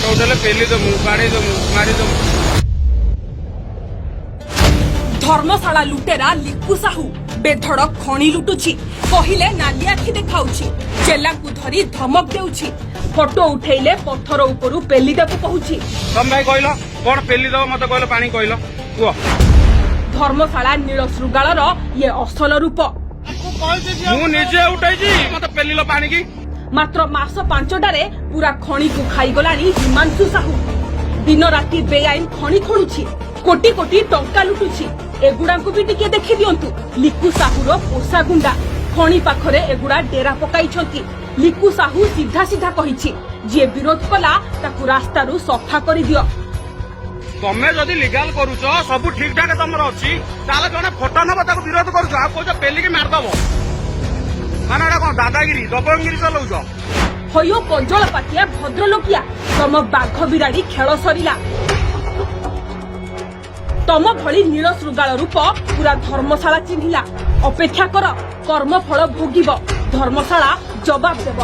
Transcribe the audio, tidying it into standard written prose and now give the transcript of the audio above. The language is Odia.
ଫଟୋ ଉଠେଇଲେ ପେଲି ଦମୁ, ବାଡେଇ ଦମୁ, ମାରି ଦମୁ। ଧର୍ମଶାଳା ଲୁଟେରା ଲିକୁ ସାହୁ ବେଧଡ଼ ଖଣି ଲୁଟୁଛି। କହିଲେ ନାଲି ଆଖି ଦେଖାଉଛି, ଚେଲାଙ୍କୁ ଧରି ଧମକ ଦେଉଛି, ଫଟୋ ଉଠେଇଲେ ପଥର ଉପରୁ ପେଲିଦେବୁ କହୁଛି। ତମେ ଭାଇ କହିଲ, କଣ ପେଲି ଦବ ମତେ କହିଲ, ପାଣି କହିଲ, କୁହ। ଧର୍ମଶାଳା ନୀଳ ଶୃଗାଳର ଇଏ ଅସଲ ରୂପ। ମୁଁ ନିଜେ ଉଠେଇଛି, ମତେ ପେଲିଲ ପାଣିକି। ମାତ୍ର ମାସ 5ଟାରେ ପୁରା ଖଣିକୁ ଖାଇଗଲାଣି ହିମାଂଶୁ ସାହୁ। ଦିନ ରାତି ବେଆଇନ ଖଣି ଖୋଳୁଛି, କୋଟି କୋଟି ଟଙ୍କା ଲୁଟୁଛି। ଏଗୁଡାଙ୍କୁ ବି ଟିକେ ଦେଖିଦିଅନ୍ତୁ। ଲିକୁ ସାହୁର ପୋଷା ଗୁଣ୍ଡା ଖଣି ପାଖରେ ଏଗୁଡା ଡେରା ପକାଇଛନ୍ତି। ଲିକୁ ସାହୁ ସିଧା ସିଧା କହିଛି, ଯିଏ ବିରୋଧ କଲା ତାକୁ ରାସ୍ତାରୁ ସଫା କରିଦିଅ। ତମେ ଯଦି ଲିଗାଲ କରୁଛ, ସବୁ ଠିକ ଠାକ ତମର ଅଛି, ତାହେଲେ ଜଣେ ଫଟୋ ନବ ତାକୁ ବିରୋଧ କରୁଛ, ଆଉ କହୁଛ ପେଲିକି ମାରିଦବ। ମାନେ ଏଟା କଣ ଦାଦାଗିରି, ଦବଙ୍ଗଗିରି ଚଲଉଛ? ହଇଓ କଜଳ ପାଟିଆ ଭଦ୍ରଲୋକିଆ, ତମ ବାଘ ବିରାଡି ଖେଳ ସରିଲା। ତମ ଭଳି ନୀଳ ଶୃଗାଳ ରୂପ ପୁରା ଧର୍ମଶାଳା ଚିହ୍ନିଲା। ଅପେକ୍ଷା କର, କର୍ମଫଳ ଭୋଗିବ, ଧର୍ମଶାଳା ଜବାବ ଦେବ।